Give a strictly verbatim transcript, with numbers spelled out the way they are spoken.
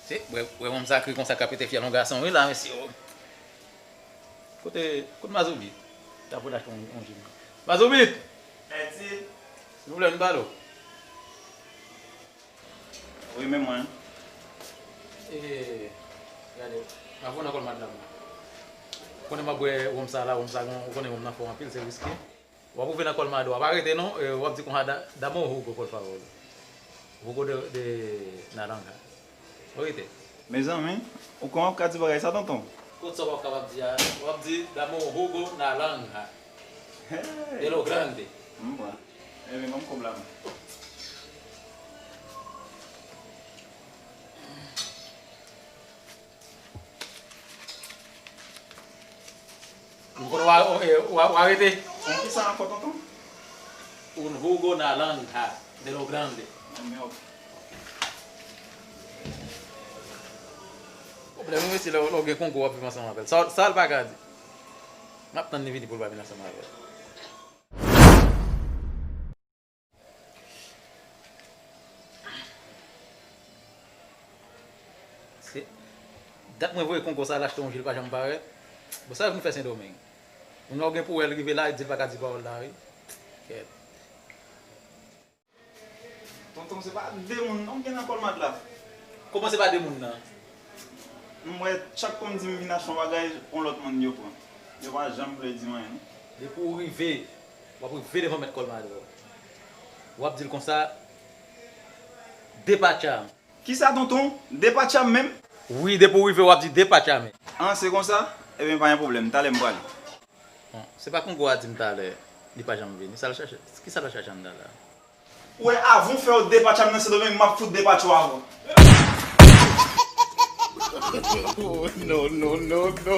Se, wè, wè, wonm sa kri konsa k ap pete fyèl yon gason, wi, la, mesye, o. Kote, kote Mazoubit? Ta pou l achte yon, yon jim. Mazoubit! Eti! Silvouplè, vin pale w. Wi, men mwen. E, gade, m ap voye nan Colmart la, mwen. Ou konnen m ap bwè wonm sa la, wonm sa, ou konnen wonm nan fò anpil, se riske. W ap rive nan Colmart, w ap arete non, e, w ap di konsa, "Da-, dame o jugo, por favor. Jugo de, de naranja." Ou rete. Mezanmi, ou kòman w ap ka di bagay sa, tonton? Kot sa w ap kapab di a? W ap di, "Dame o jugo naranja. Hey! De lo grande." M pran. Ebyen, ban m kòb la, mwen. M konnen w a, w a, w a rete. An ki sa ankò, tonton? Un jugo naranja de lo grande. Anmèd. Pwoblèm ou, mesye, lè, lè w gen Kongo, w ap viv ansanm avè l. Sa, sa l pa ka di. M ap tann li vini pou l pa vin ansanm avè l. Se dat mwen voye Kongo sa al achte yon jil pa janm parèt. Bon, sa yo vin fè Sendomeng. Moun nan ou gen pou wè l rive la, li di l pa ka di pawòl la, wi. Kèt. Tonton, se pa de moun non gen nan Colmart la. Kòman se pa de moun nan? M wè chak kou m di m vin achte yon bagay, yon lòt moun yo pran. Yo pa janm vle di m anyen non. Depi w rive, w ap rive devan mèt Colmart la. W ap di l konsa, "Depatcha." Kisa, tonton? Depatcha m menm? Wi, depi w rive, w ap di, "Depatcha m." An, se konsa? Ebyen, pa gen pwoblèm. Talè m prale. Bon, se pa Kongo a di m talè, li pa janm vini. Sa l chache, kisa l al chache anndan la? Ou wè, avan w fè yo depatcha m nan Sendomeng, m ap fout depatcha w avan. Oh, no, no, no, no.